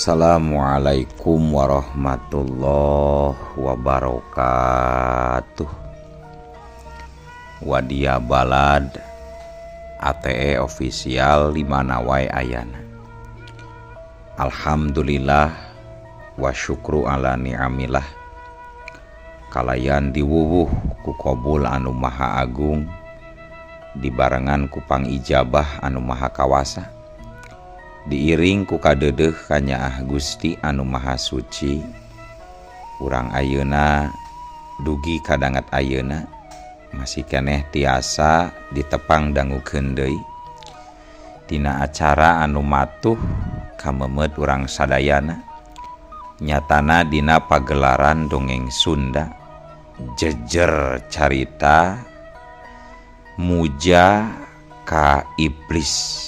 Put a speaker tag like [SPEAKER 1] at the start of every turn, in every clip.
[SPEAKER 1] Assalamualaikum warahmatullahi wabarakatuh. Wadia Balad ATE official di mana wae ayana. Alhamdulillah wa syukru ala ni'amillah. Kalayan diwuwuh ku qabul anu maha agung, dibarengan ku pangijabah anu maha kawasa, diiring ku kadeudeuh kanyaah Gusti anu maha suci. Urang ayeuna dugi kadangat ayeuna masih keneh tiasa ditepang dangukeun deui dina acara anu matuh kamemeut urang sadayana, nyatana dina pagelaran dongeng Sunda jejer carita Muja ka Iblis.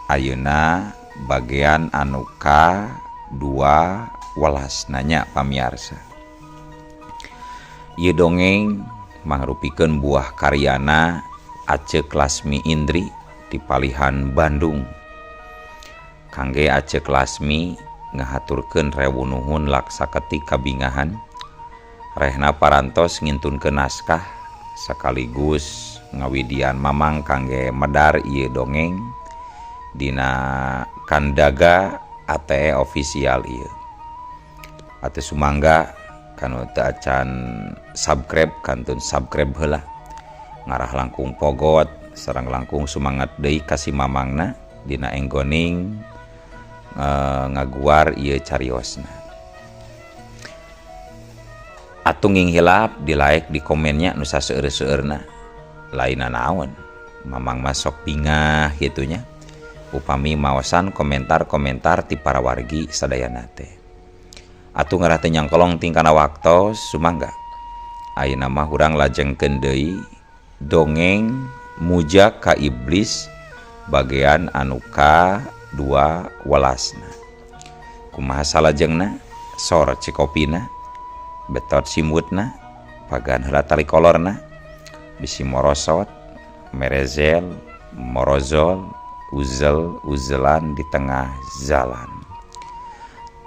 [SPEAKER 1] Ayeuna bagian anu ka 2 welas nanya pamiarsa. Ieu dongeng mangrupikeun buah karyana Acek Lasmi Indri di Palihan Bandung. Kangge Acek Lasmi ngahaturkeun rewu nuhun laksa ketik kabingahan rehna parantos ngintunkeun naskah sekaligus ngawidian mamang kangge medar ieu dongeng dina kandaga ATE official ieu. Atuh sumangga kanu teu acan subscribe kantun subscribe heula, ngarah langkung pogot sareng langkung sumangat deui ka si mamangna dina enggoning ngaguar ieu cariosna. Atuh nging hilap di like di komennya nu saseueur-seueurna, lainna naon mamang masok bingah kitu nya upami maosan komentar-komentar ti para wargi sadayana teh. Atuh ngarah teu nyangkolong tingkana waktos sumangga. Ayeuna mah urang lajengkeun deui dongeng Muja ka Iblis bagian anu ka 2 welasna. Kumaha salajengna? Sor cikopina, betot simutna, pagan heula tali kolorna, bisi morosot, merezel, morozol, uzel uzelan di tengah jalan.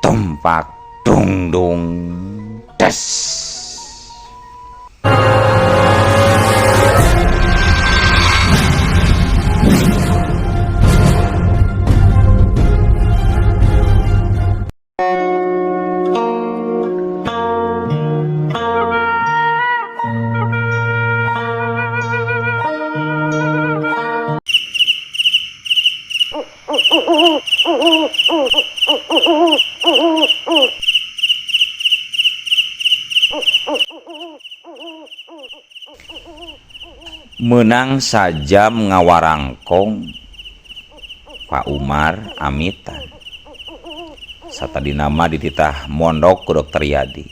[SPEAKER 1] Tumpak dung dung des. Menang sajam ngawarangkong Pak Umar amitan. Satadina mah dititah mondok ku Dokter Yadi,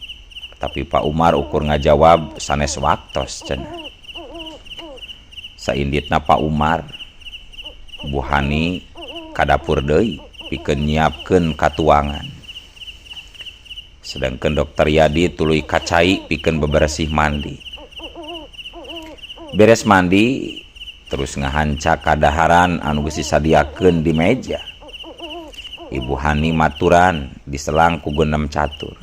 [SPEAKER 1] tapi Pak Umar ukur ngajawab sanes waktos cenah. Sainditna Pak Umar Bu Hani ka dapur deui pikeun nyiapkeun katuangan. Sedangkan Dokter Yadi tuluy kacai pikeun bebersih mandi. Beres mandi terus ngahanca kadaharan anu geus disadiakeun di meja. Ibu Hani maturan diselang ku geunam catur.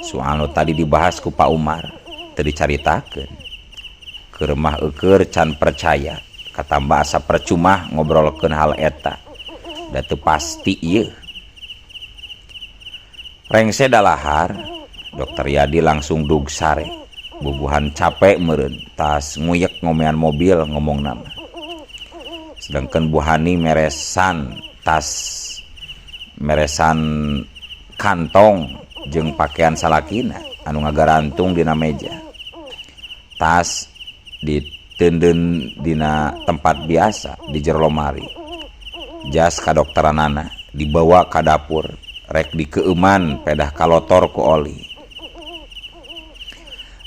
[SPEAKER 1] Soal nu tadi dibahas ku Pak Umar teu dicaritakeun. Keur mah eueur can percaya, katamba asa percuma ngobrolkeun hal eta. Da teu pasti ieu. Rengse dalahar, Dokter Yadi langsung dug sare. Bubuhan capek meureun, tas nguyek ngomean mobil ngomong nama. Sedangkan Bu Hani meresan tas, meresan kantong jeung pakaian salakina anu ngagarantung dina meja. Tas diteundeun dina tempat biasa di jero lomari. Jas kadokteranana dibawa ka dapur, rek dikeueuman pedah kalotor ku oli.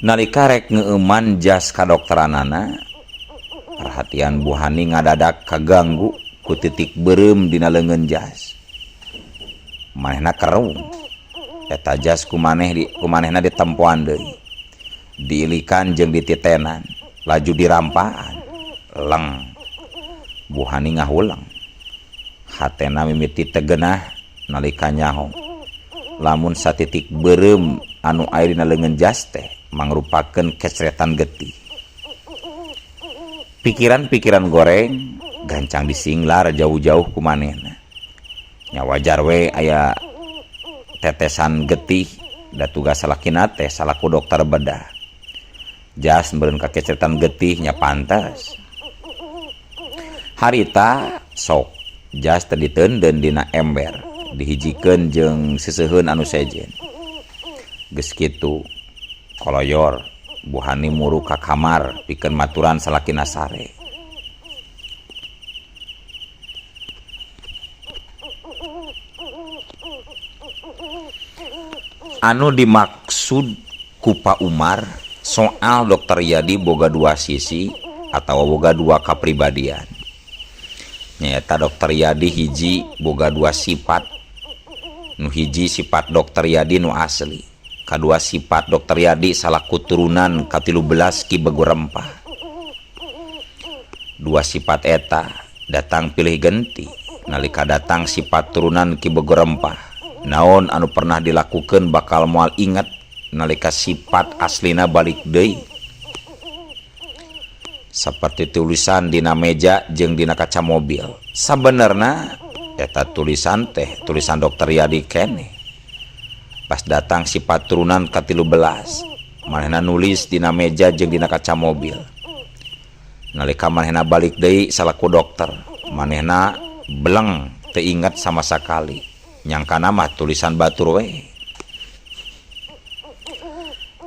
[SPEAKER 1] Nalika rek ngeueuman jas kadokteranana, perhatian Bu Hani ngadadak kaganggu ku titik beureum dina leungeun jas. Manehna kerung. Eta jas kumanehna ditempoan deui. Diilikan jeung dititenan, laju dirampaan. Leng. Bu Hani ngahuleng. Hatena mimiti tegenah Nalika nyaho lamun satitik beureum anu aya dina leungeun jas teh mangrupakeun kecretan getih. Pikiran-pikiran goreng gancang disinglar jauh-jauh ku manehna. Nya wajar we aya tetesan getih da tugas salakina teh salaku dokter bedah. Jas meureun kakecretan getih nya pantes. Harita sok jas teh diteundeun dina ember dihijikeun jeung seseuheun anu sejen. Geus kitu koloyor Bu Hani muru ka kamar pikeun maturan salakina sare. Anu dimaksud ku Pak Umar soal Dokter Yadi boga dua sisi atawa boga dua kapribadian. Nyaeta Dokter Yadi hiji boga dua sifat. Nu hiji sifat Dokter Yadi nu asli. Kadua sifat Dokter Yadi salaku turunan ka-13 Ki Begu Rempah. Dua sifat eta datang pilih genti. Nalika datang sifat turunan Ki Begu Rempah, naon anu pernah dilakukeun bakal moal inget nalika sifat aslina balik deui. Saperti tulisan dina meja jeung dina kaca mobil. Sabenerna eta tulisan teh tulisan Dokter Yadi keneh. Pas datang sifat turunan ka-13, manehna nulis dina meja jeung dina kaca mobil. Nalika manehna balik deui salaku dokter, manehna beleng teu inget sama sakali. Nyangkana mah tulisan batur we.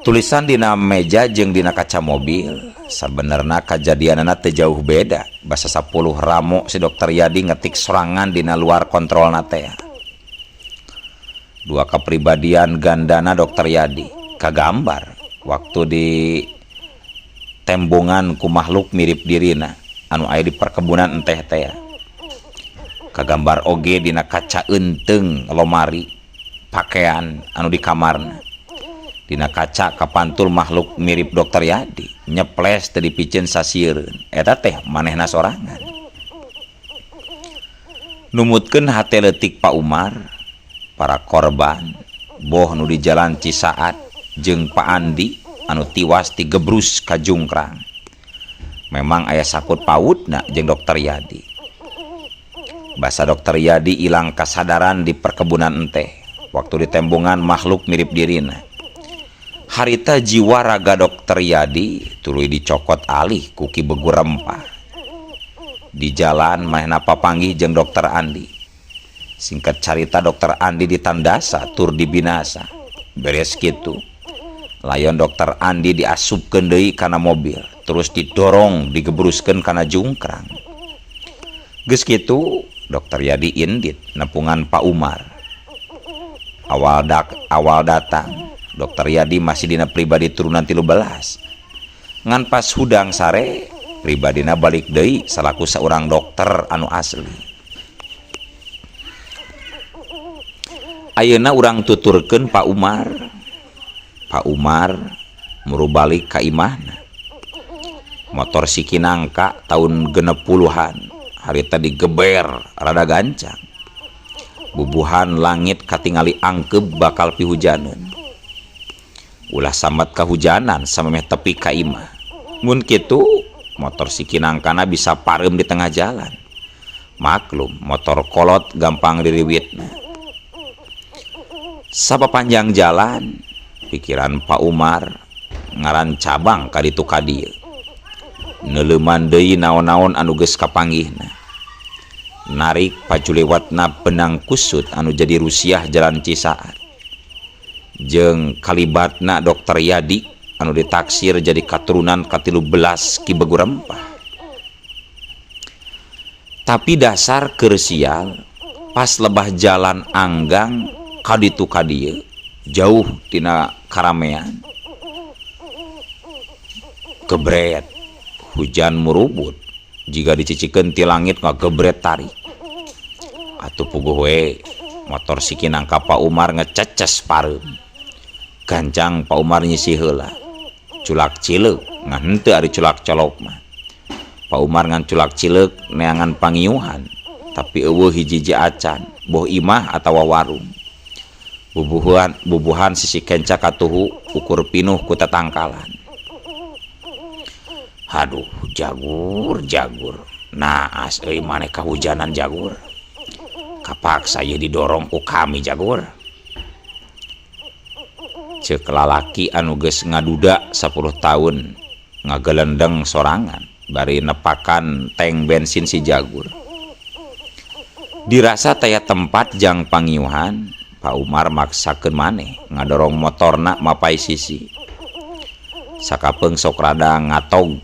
[SPEAKER 1] Tulisan dina meja jeung dina kaca mobil sabenerna kajadianana teu jauh beda. Basa 10 ramo si Dokter Yadi ngetik sorangan dina luar kontrolna teh. Dua kepribadian gandana Dokter Yadi kagambar waktu di tembongan ku makhluk mirip dirina anu aya di perkebunan enteh teh. Kagambar oge dina kaca eunteung lomari pakaian anu di kamarna. Dina kaca kapantul makhluk mirip Dokter Yadi nyeples teu dipiceun sasiereun. Eta teh manehna sorangan. Numutkeun hate leutik Pak Umar, para korban boh nu di jalan Cisaat jeung Pak Andi anu tiwas tigebrus ka jungkrang. Memang aya sakut pautna jeung Dokter Yadi. Basa Dokter Yadi ilang kasadaran di perkebunan enteh waktu ditembongan makhluk mirip dirina. Harita jiwa raga Dokter Yadi tuluy dicokot alih ku Ki Begu Rempah. Di jalan manehna papanggih jeung Dokter Andi. Singkat carita Dokter Andi ditandasa tur dibinasa. Beres kitu, layon Dokter Andi diasupkeun deui kana mobil, terus didorong digebruskeun kana jungkrang. Geus kitu Dokter Yadi indit nepungan Pak Umar. Awal datang Dokter Yadi masih dina pribadi turunan 13. Ngan pas hudang sare pribadina balik deui salaku saurang dokter anu asli. Ayeuna urang tuturkeun Pak Umar. Pak Umar muru balik ka imahna. Motor si Kinangka tahun 60-an harita digeber rada gancang. Bubuhan langit katingali angkeb bakal pihujaneun. Ulah samet kahujanan samemeh tepi ka imah. Mun kitu motor si Kinangkana bisa pareum di tengah jalan. Maklum motor kolot gampang diriwitna. Sapapanjang jalan pikiran Pak Umar ngaran cabang ka ditu ka dieu. Neuleuman deui naon-naon anu geus kapanggihna. Narik paculewatna benang kusut anu jadi rusiah jalan Cisaat. Jeung kalibatna Dokter Yadi anu ditaksir jadi katurunan ka-13 Ki Begu Rempah. Tapi dasar keur sial pas lebah jalan anggang kaditu ka dieu jauh tina karamean. Gebret hujan murubut jiga dicicikeun ti langit ngagebret tarik. Atuh puguh we motor si Kinangka Pak Umar ngececes pareum. Gancang Pak Umar nyisi heula. Culak cileuk ngan henteu ari culak colok mah. Pak Umar ngan culak cileuk neangan pangiuhan tapi eueuh hiji-hiji acan. Boh imah atawa warung. Bubuhan bubuhan sisi kenca katuhu ukur pinuh ku tatangkalan. Haduh jagur jagur naas euy maneh kahujanan jagur. Kapaksa ieu didorong ku kami jagur. Ceuk lalaki anu geus ngaduda sapuluh taun ngagelendeng sorangan bari nepakan tank bensin si Jagur. Dirasa taya tempat jang pangiuhan, Pak Umar maksakeun maneh ngadorong motorna mapay sisi. Sakapeung sok rada ngatog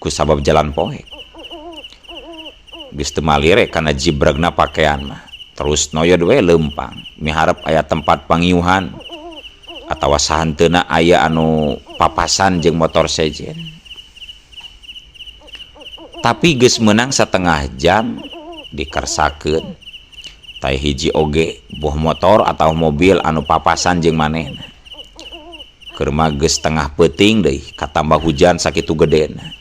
[SPEAKER 1] kusabab jalan poek. Geus teu malire kana jibregna pakean mah, terus noyod we leumpang miharep aya tempat pangiuhan atawa sahanteuna aya anu papasan jeung motor sejen. Tapi geus meunang satengah jam dikersakeun taya hiji oge boh motor atau mobil anu papasan jeung manehna. Keur mah geus tengah peuting deui katambah hujan sakitu gedena.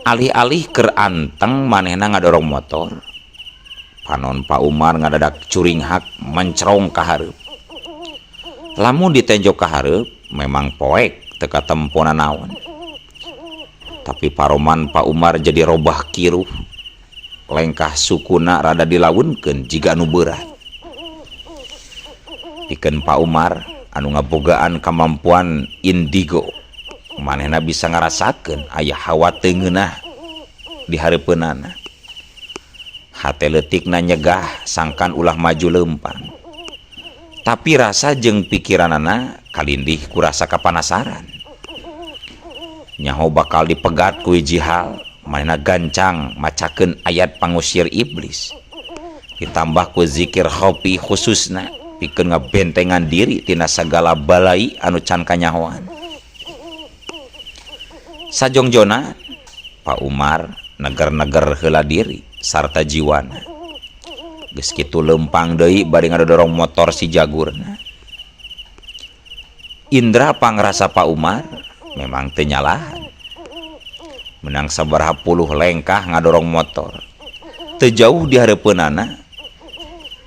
[SPEAKER 1] Alih-alih keur anteng manehna ngadorong motor, panon Pak Umar ngadadak curinghak mencrong ka hareup. Lamun ditenjok ka hareup memang poek teu katempo nanaon. Tapi paroman Pak Umar jadi robah kiruh. Lengkah sukuna rada dilaunkeun jiga anu beurat. Pikeun Pak Umar anu ngabogaan kamampuan indigo, manehna bisa ngarasakeun aya hawa teu ngeunah di hareupeunana. Hate leutikna nyegah sangkan ulah maju leumpang. Tapi rasa jeung pikiranana kalindih ku rasa kapanasaran. Nyaho bakal dipegat ku hiji hal, manehna gancang macakeun ayat pangusir iblis. Ditambah ku zikir khofi khususna pikeun ngabentengan diri tina sagala balai anu can kanyahoan. Sajongjona Pak Umar neger-neger heula diri sarta jiwana. Geus kitu leumpang deui bari ngadodorong motor si Jagurna. Indra pangrasa Pak Umar memang teu nyalahan. Menang sabaraha puluh lengkah ngadorong motor. Teu jauh di hareupeunana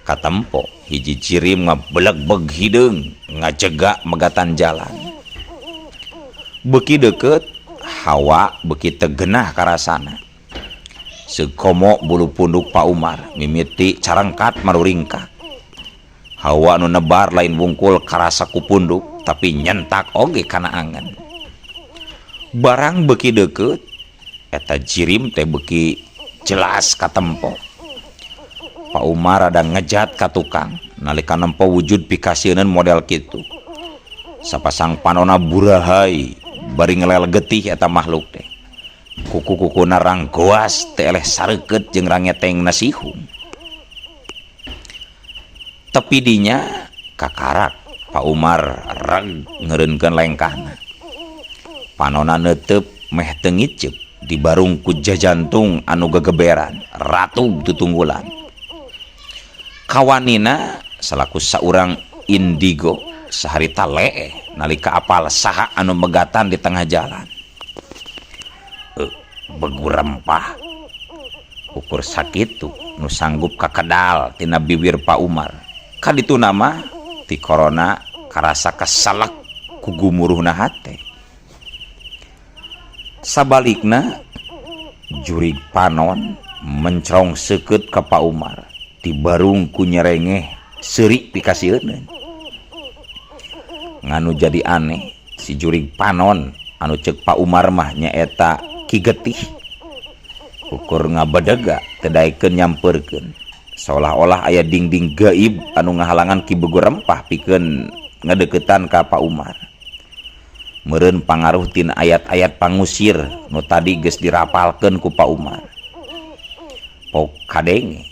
[SPEAKER 1] katempo hiji jirim ngabelegbeg hideung ngajega megatan jalan. Beuki deukeut hawa beuki teu genah karasana. Seukomo bulu punduk Pak Umar mimiti carengkat maruringkak. Hawa nu nebar lain wungkul karasa ku punduk tapi nyentak oge kana angen. Barang beuki deukeut eta jirim teh beuki jelas katempo. Pak Umar rada ngejat ka tukang nalika nempo wujud pikasieuneun model kitu. Sapasang panona burahai bari ngelel getih eta makhluk teh. Kuku-kukuna ranggoas teu eleh sareukeut jeung rangetengna sihung. Tepi dinya kakarak Pak Umar reg ngeureunkeun lengkahna. Panona neuteub meh teu ngiceup dibarung ku jajantung anu gegeberan ratug tutunggulan. Kawanina salaku saurang indigo saharita leeh nalika apal saha anu megatan di tengah jalan. Begu rempah ukur sakitu nu sanggup kakedal tina bibir Pak Umar. Kadituna mah ti korona karasa kasalak ku gumuruhna hate. Sabalikna jurig panon mencrong seukeut ka Pak Umar dibarung ku nyerengeh seuri pikasieuneun. Nganu jadi aneh si jurig panon anu ceuk Pak Umar mah nyaeta Ki Getih. Ukur ngabedega teu daekeun nyampeurkeun. Seolah-olah aya dingding gaib anu ngahalangan Ki Begu Rempah pikeun ngadeuketan ka Pak Umar. Meureun pangaruh tina ayat-ayat pangusir nu tadi geus dirapalkeun ku Pak Umar. Pok kadenge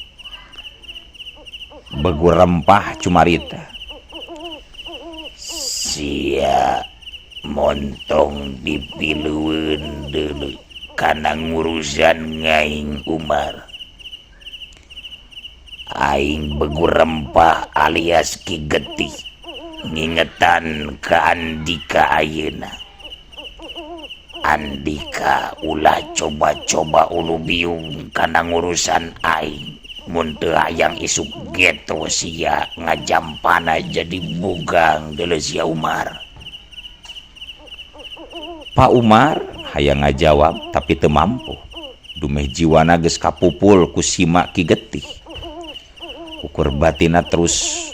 [SPEAKER 1] Begu Rempah cumarita. Sia montong dipilueun deuleu kana ngurusan ngaing Umar. Aing Begu Rempah alias Ki Getih ngingetan ka Andika ayeuna. Andika ulah coba-coba ulu biung kana ngurusan aing.
[SPEAKER 2] Mun teu hayang isuk geto sia ngajampana jadi bugang deuleu sia Umar.
[SPEAKER 1] Pak Umar hayang ngajawab tapi teu mampu. Dumeh jiwana geus kapupul ku sima Ki Getih. Ukur batina terus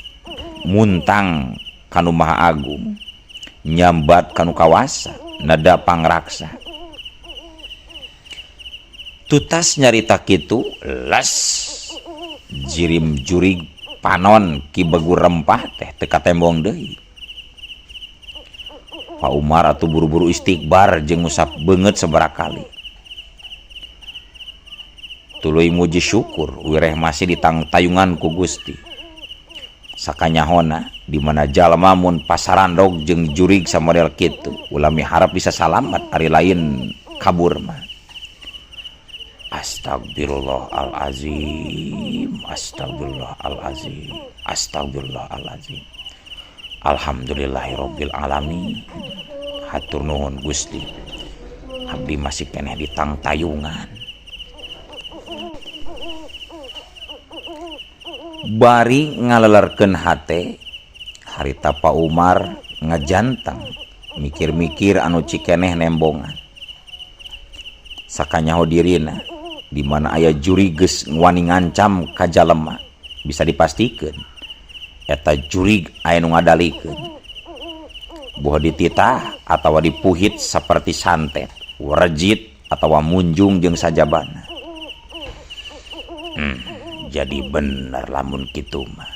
[SPEAKER 1] muntang kanu Maha Agung, nyambat kanu kawasa, nada pangraksa. Tutas nyarita kitu les jirim jurig panon Ki Begur Rempah teh teu katembong deui. Pak Umar atuh buru-buru istighbar jeung ngusap beungeut sabaraha kali. Tuluy muji syukur wireh masih ditangtayungan ku Gusti. Sakanyahona di mana jalma mun pasarandog jeung jurig samodel kitu ulah miharep bisa salamet ari lain kabur mah. Astagfirullahalazim, astagfirullahalazim, astagfirullahalazim. Alhamdulillahirabbil alamin. Hatur nuhun Gusti. Abdi masih keneh ditangtayungan. Bari ngalelerkeun hate, harita Pak Umar ngajanteng mikir-mikir anu cikeneh nembongan. Sakanyaho dirina di mana aya juri geus wani ngancam ka jalema bisa dipastikeun eta jurig aya nu ngadalikeun. Boh dititah atawa dipuhit saperti santet, werejit atawa munjung jeung sajabana. Jadi bener lamun kitu mah.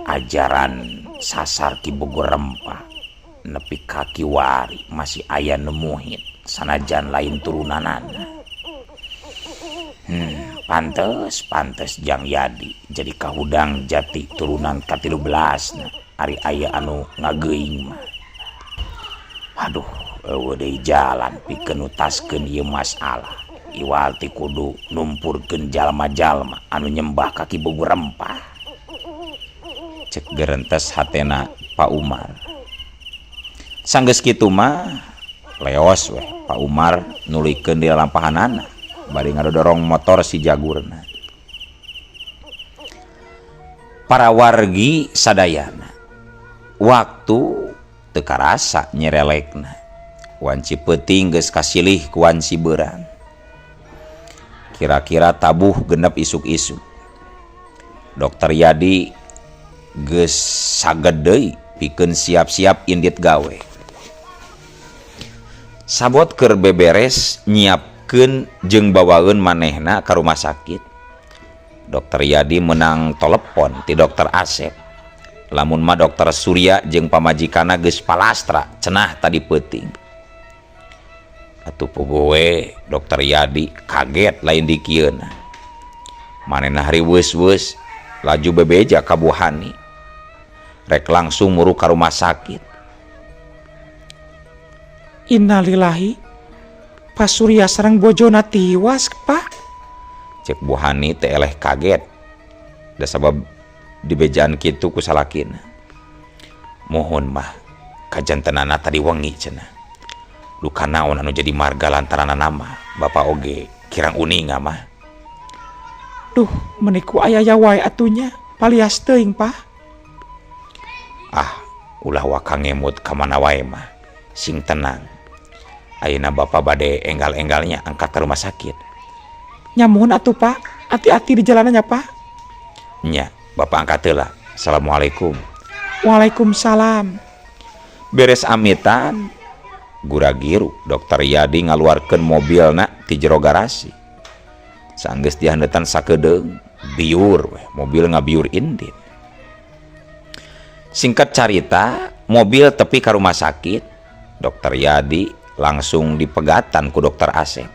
[SPEAKER 1] Ajaran sasar Ki Bogor Rempah nepi ka kiwari masih aya nu muhit sanajan lain turunanana. Pantes pantes Jang Yadi jadi kahudang jati turunan ka-13 na ari aya anu ngageuing mah. Aduh, eueuh deui jalan pikeun nutaskeun ieu masalah. Iwal ti kudu numpurkeun jalma-jalma anu nyembah ka Ki Bogor Rempah. Cek gerentes hatena Pak Umar. Sanggeus kitu mah leos weh Pak Umar nulikeun di lalampahanana bari ngadodorong motor si jagurna. Para wargi sadayana waktu teu karasa nyerelekna. Wanci peuting geus kasilih ku wanci beurang. Kira-kira tabuh genep isuk-isuk. Dokter Yadi geus saged deui pikeun siap-siap indit gawe. Sabot keur beberes nyiapkeun jeung bawaeun manehna ka rumah sakit. Dokter Yadi menang telepon ti Dokter Asep. Lamun mah Dokter Surya jeung pamajikanna geus palastra cenah tadi peuting. Atuh puguh Dokter Yadi kaget lain dikieuna. Manehna riweus-weus laju bebeja ka Bu Hani. Rek langsung muru ka rumah sakit.
[SPEAKER 3] Innalillahi, Pak Surya sareng bojona tiwas, Pak.
[SPEAKER 1] Cek Bu Hani teh eleh kaget. Da sabab dibejaan kitu ku salakina. Mohon mah kajantenana tadi wengi cenah. Duka naon anu jadi marga lantaran nama Bapak oge kirang uninga mah.
[SPEAKER 3] Duh, meniku aya wae atunya, palias teuing, Pak.
[SPEAKER 1] Ah, ulah waka ngemut ka mana wae mah. Sing tenang. Ayeuna Bapak bade enggal-enggalnya angkat ke rumah sakit.
[SPEAKER 3] Nyamun atuh, Pak. Hati-hati di jalanannya, Pak.
[SPEAKER 1] Nya, Bapak angkat heula. Assalamualaikum.
[SPEAKER 3] Waalaikumsalam.
[SPEAKER 1] Beres amitan, guragiru Dokter Yadi ngaluarkeun mobilna ti jero garasi. Sanggeus dihaneutan sakedeung, biur weh, mobil ngabiur indit. Singkat carita, mobil tepi ka rumah sakit. Dokter Yadi langsung dipegatan ku Dokter Asep.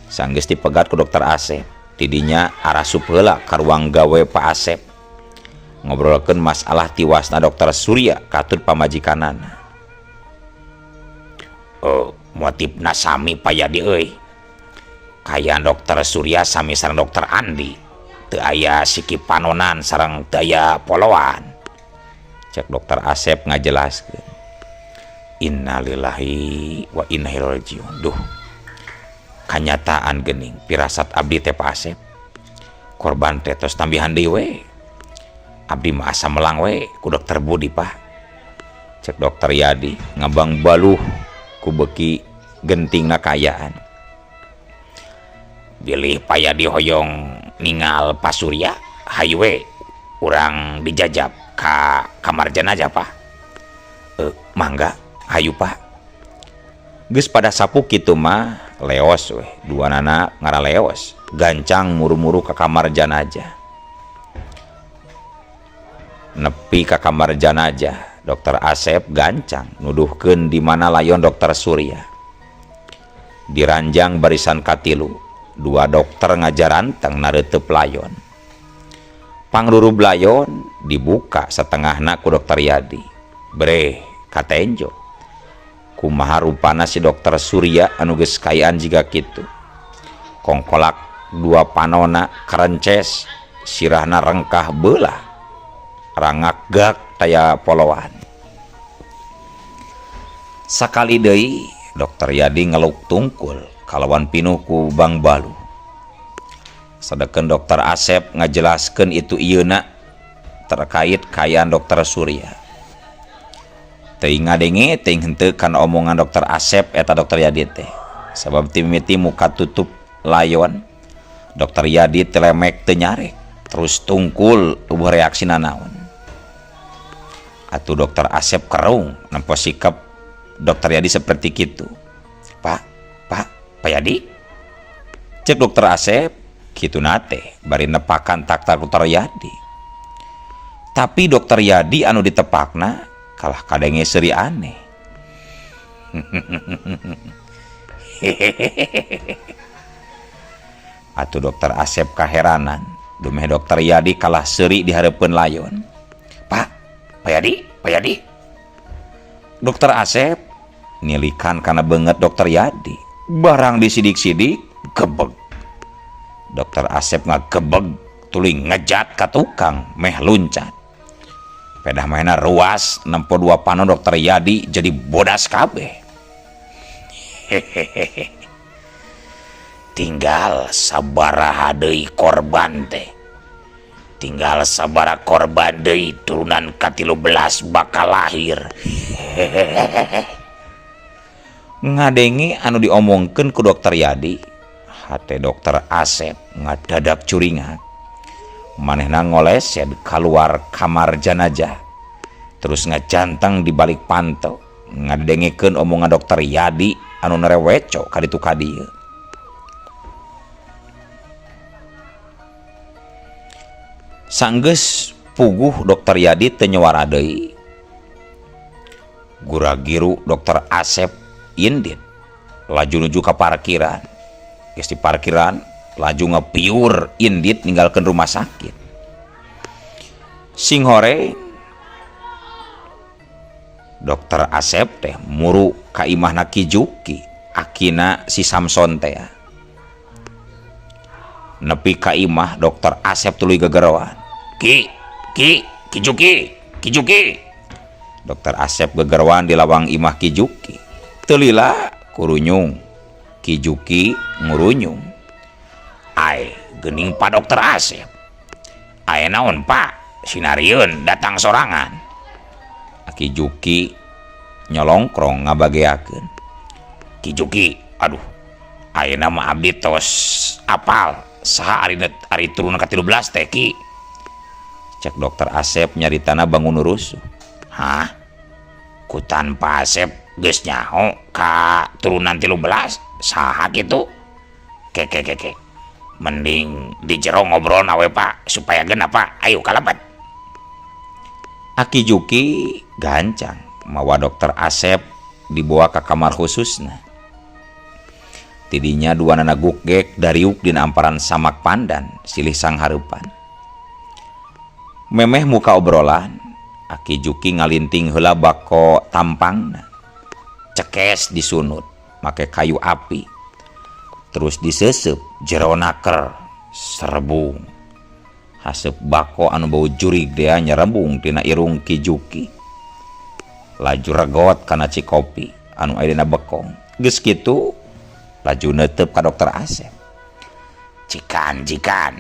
[SPEAKER 1] Sanggeus dipegat ku Dokter Asep, tidinya arasup heula ka ruang gawe Pak Asep. Ngobrolkeun masalah tiwasna Dokter Surya katut pamajikanana.
[SPEAKER 2] Oh, motifna sami Pak Yadi euy. Kaya Dokter Surya sami sareng Dokter Andi. Teu aya siki panonan sareng teu aya poloan.
[SPEAKER 1] Cek Dokter Asep ngajelaskeun. Innalillahi wa inna ilaihi rajiun. Duh.
[SPEAKER 2] Kanyataan geuning pirasat abdi teh Pak Asep. Korban teh tos tambihan deui we. Abdi mah asa melang we ku dokter Budi, Pak. Cek dokter Yadi ngabang baluh ku beuki gentingna kaayaan. Bilih Pak Yadi hoyong ningal Pak Surya, hayu we urang dijajab ka kamar jenazah, Pak. Mangga, hayu Pak. Geus pada sapu kitu mah leos weh, duanana ngaraleos, gancang muru-muru ka kamar jenazah. Nepi ka kamar jenazah, dokter Asep gancang nuduhkeun di mana layon dokter Surya. Diranjang barisan katilu, dua dokter ngajaranteng nareuteup layon. Pangrurub layon dibuka setengahna ku dokter Yadi. Breh katenjo. Kumaha rupana si dokter Surya anu geus kayaan jiga kitu. Kongkolak dua panona karences, sirahna rengkah beulah. Rangak gak taya poloan. Sakali deui dokter Yadi ngeluk tungkul kalawan pinuh ku Bang Balu. Sedeken dokter Asep ngajelaskeun itu ieuna terkait kaayaan dokter Surya. Teuing ngadenge teuing henteu kana omongan dokter Asep eta dokter Yadi teh. Sabab timiti muka tutup layon, dokter Yadi telemek teu nyarek, terus tungkul eueuh reaksina naon. Atuh dokter Asep kerung nempo sikap dokter Yadi seperti kitu. Pak, Pak, Pak Yadi. Cek dokter Asep kitu nate bari nepakan taktar dokter Yadi. Tapi dokter Yadi anu ditepakna kalah kadenge seuri aneh. Atuh dokter Asep kaheranan dumeh dokter Yadi kalah seuri di hareupeun layon. Pak, Pak Yadi, Pak Yadi. Dokter Asep nilikan kana beungeut dokter Yadi. Barang disidik-sidik gebeg. Dokter Asep ngagebeg tuluy ngejat ka tukang meh luncat. Pedah mainna ruas nempo dua panon dokter Yadi jadi bodas kabeh. Hehehe. Tinggal sabaraha deui korban teh. Tinggal sabara korban deui turunan ka-13 bakal lahir. Hehehe. Ngadenge anu diomongkeun ku dokter Yadi, hate dokter Asep ngadadak curingak. Manehna ngolesed kaluar kamar jenazah, terus ngajanteng di balik panto, ngadengekeun omongan dokter Yadi anu nereweco ka ditu ka dieu. Sanggeus puguh dokter Yadi teu nyuara deui. Gura-giru dokter Asep indit laju nuju ka parkiran. Geus di parkiran laju ngepiur indit ninggalkeun rumah sakit. Sing hore dokter Asep teh muru ka imahna Ki Juki, akina si Samson teh. Nepi ka imah dokter Asep tuluy gegeroan. Ki, Ki, Ki Juki, Ki Juki. Dokter Asep gegeroan di lawang imah Ki Juki. Teu lila kurunyung. Ki Juki ngurunyung. Ai, geuning Pak Dokter Asep. Ai naon Pak? Sinarieun datang sorangan. Ki Juki nyolongkrong ngabageakeun. Ki Juki, aduh. Ayeuna mah abdi tos apal saha ari turunan ka-13 teh Ki. Cek Dokter Asep nyaritana bangun rusuh. Hah? Ku tanpa Asep geus nyaho ka turunan 13 saha kitu? Ke ke ke ke. Mending di jero ngobrol na we Pak supaya genap Pak. Ayo kalebet. Aki Juki gancang mawa Dokter Asep dibawa ka kamar khususna. Tidinya dua nana gugek dariuk dina amparan samak pandan silih sanghareupan. Memeh muka obrolan, Aki Juki ngalinting heula bako tampangna. Cekes disunut make kayu api. Terus disesep jero naker serebung. Haseup bako anu bau jurig dea nyerebung tina irung Ki Juki. Laju regot kana cikopi anu aya dina bekong. Geus kitu Laju neuteup ka Dokter Asep. Cikan cikan,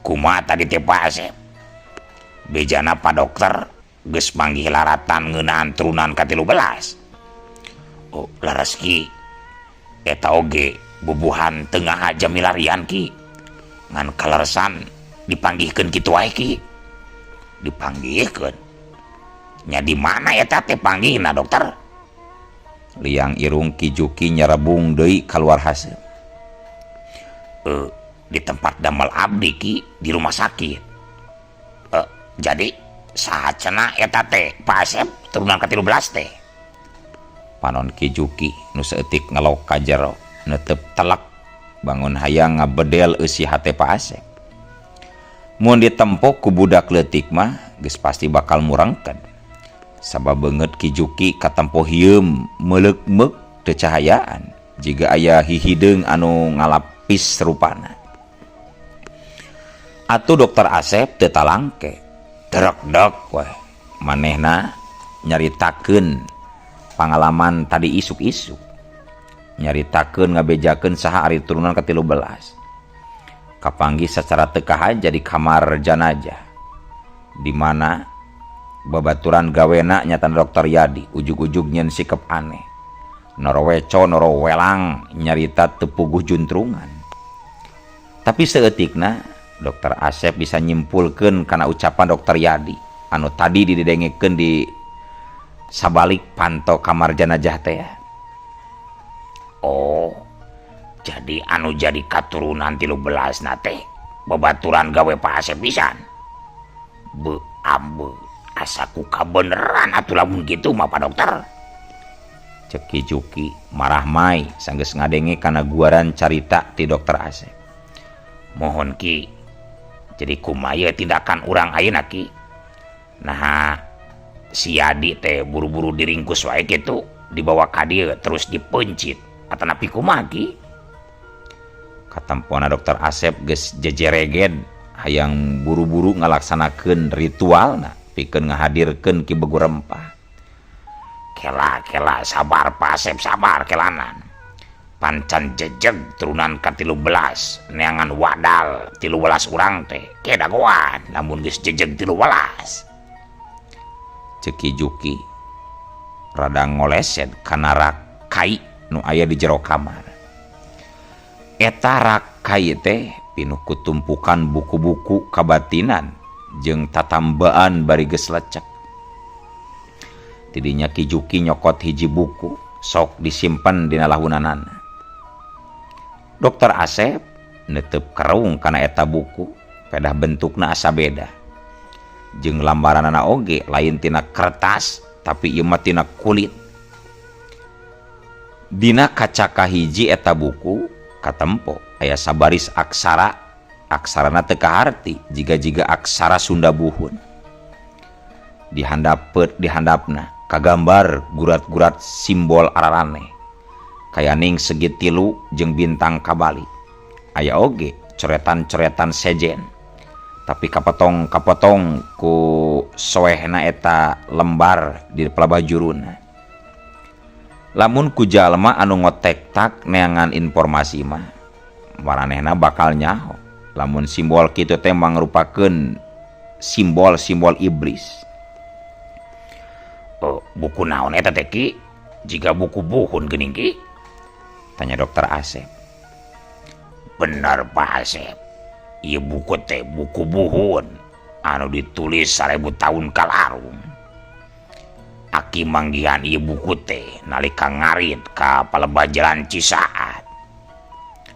[SPEAKER 2] kumaha tadi teh, Pak Asep? Bejana Pak Dokter geus manggih laratan ngeunaan turunan ka-13. Oh, laras, Ki. Eta oge bubuhan tengah aja milarian, Ki. Ngan kaleresan dipanggihkeun kitu wae, Ki. Dipanggihkeun nya? Di mana eta teh panggihna, Dokter?
[SPEAKER 1] Liang irung Ki Juki nyarebung deui kaluar haseup.
[SPEAKER 2] Eh, di tempat damel abdi, Ki, di rumah sakit. Eh, jadi saha cenah eta teh, Pak Asep, turunan ka-13 teh?
[SPEAKER 1] Panon Ki Juki nu saeutik ngelok ka jero netep telek, bangun hayang ngabedel eusi hate Pak Asep. Mun ditempo ku budak leutik mah geus pasti bakal murangkeun, sabab beungeut Ki Juki katempo hieum meuleuk-meuk, teu cahayaan, jiga aya hihideung anu ngalapis rupana. Atuh Dokter Asep teu talangke, drekdek weh manehna nyaritakeun pangalaman tadi isuk-isuk, nyaritakeun ngabejakeun saha ari turunan ka-13 kapanggih secara teu kahaja di kamar janajah di mana babaturan gawena, nyatana Dokter Yadi. Ujug-ujug nyen sikep aneh, noroweco norowelang, nyarita teu puguh juntrungan. Tapi saeutikna Dokter Asep bisa nyimpulkeun kana ucapan Dokter Yadi anu tadi didengekeun di sabalik panto kamar janajah teh.
[SPEAKER 2] Oh, jadi anu jadi katurunan 13 na teh babaturan gawe Pak Asep pisan. Be ambe, asa ku kabeneran atuh lamun kitu mah, Pak Dokter.
[SPEAKER 1] Cek Ki Juki marah mai sanggeus ngadenge kana guaran carita ti Dokter Asep.
[SPEAKER 2] Mohon, Ki. Jadi kumaha tindakan urang ayeuna, Ki? Nah, si Yadi teh buru-buru diringkus wae gitu, dibawa ka dieu terus dipencit atanapi kumaha, Ki?
[SPEAKER 1] Katempona Dokter Asep geus jejereged hayang buru-buru ngalaksanakeun ritualna pikeun ngahadirkeun Ki Begu Rempah.
[SPEAKER 2] Kela kela, sabar, Pak Asep, sabar kelanan. Pancan jejeg turunan ka-13 neangan wadal 13 urang teh ke dagoan lamun geus jejeg 13.
[SPEAKER 1] Cek Ki Juki rada ngoleset kana rak kai nu aya di jero kamar. Eta rak kai teh pinuh ku tumpukan buku-buku kabatinan jeung tatambaan bari geus lecek. Tidinya Ki Juki nyokot hiji buku, sok disimpen dina lahunanana. Dokter Asep netep kerung kana eta buku, pedah bentukna asa beda jeung lambaranana oge lain tina kertas, tapi ieu mah tina kulit. Dina kaca kahiji eta buku katempo aya sabaris aksara, aksarana teu kaharti, jiga-jiga aksara Sunda buhun. Dihandapet dihandapna kagambar gurat-gurat simbol araraneh, kayaning segitilu jeung bintang kabalik. Aya oge coretan-coretan sejen, tapi kapotong-kapotong ku soehna eta lembar di pelabah juruna. Lamun ku jalma anu ngotektak neangan informasi mah, maranehna bakal nyaho lamun simbol kitu teh mangrupakeun simbol-simbol iblis.
[SPEAKER 2] Oh, buku naon eta teh, Ki? Jiga buku buhun geuning, Ki.
[SPEAKER 1] Tanya Dokter Asep.
[SPEAKER 2] Bener, Pak Asep. Ieu buku teh buku buhun anu ditulis 1000 tahun kalarung. Aki manggihan ieu buku teh nalika ngarit ka palebah jalan Cisaat.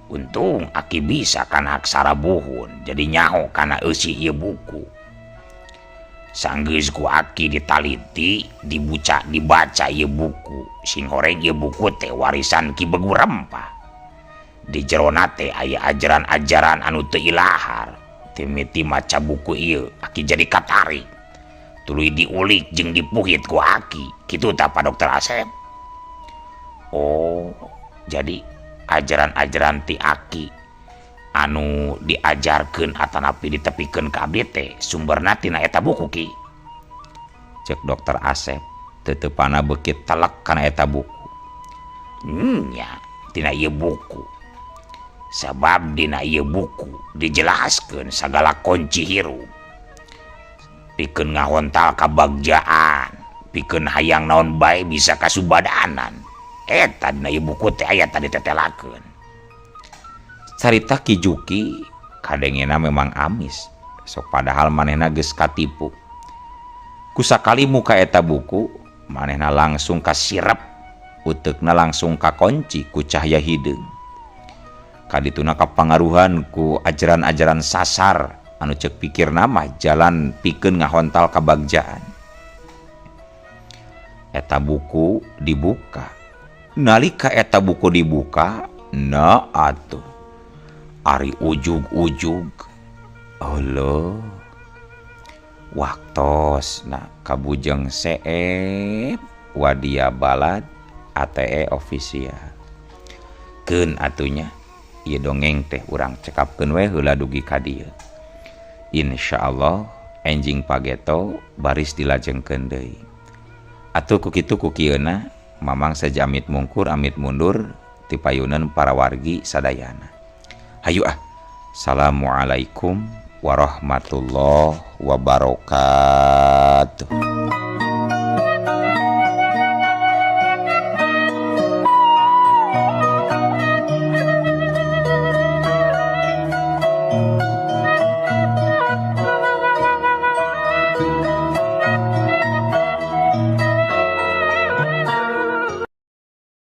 [SPEAKER 2] Untung aki bisa kana aksara buhun, jadi nyaho kana eusi ieu buku. Sanggeus ku aki ditaliti, dibuca, dibaca ieu buku, singhoreng ieu buku teh warisan Ki Begu Rempah. Di jerona teh aya ajaran-ajaran anu teu ilahar. Timiti maca buku ieu, aki jadi katarik. Tuluy diulik jeung dipuhit ku aki. Kitu tah, Pak Dokter Asep. Oh, jadi ajaran-ajaran ti aki anu diajarkeun atanapi ditepikeun ka abdi teh sumberna tina eta buku, Ki?
[SPEAKER 1] Cek Dokter Asep teuteupana beuki telek kana eta buku.
[SPEAKER 2] Nya. Tina ieu buku. Sabab dina ieu buku dijelaskeun sagala kunci hirup. Pikeun ngahontal kabagjaan, pikeun hayang naon bae bisa kasubadanan. Eta dina ieu buku teh aya tadi tetelakeun.
[SPEAKER 1] Carita Ki Juki kadengena memang amis. Sok padahal manehna geus katipu. Kusakali muka eta buku, manehna langsung kasirep, uteukna langsung kakonci ku cahya hideung. Kadituna kapangaruhan ku ajaran-ajaran sasar anu cek pikirna mah jalan pikeun ngahontal kabagjaan. Eta buku dibuka. Nalika eta buku dibuka, na atuh. Ari ujug-ujug. Allah. Waktosna Kabujeng Seep Wadia Balad ATE official. Keun atunya ieu dongeng teh urang cekapkeun we heula dugi ka dieu. Insyaallah enjing pageto baris dilajengkeun deui. Atuh ku kitu ku kieuna Mamang saja amit mungkur amit mundur ti payunan para wargi sadayana. Hayu ah. Assalamualaikum warahmatullahi wabarakatuh.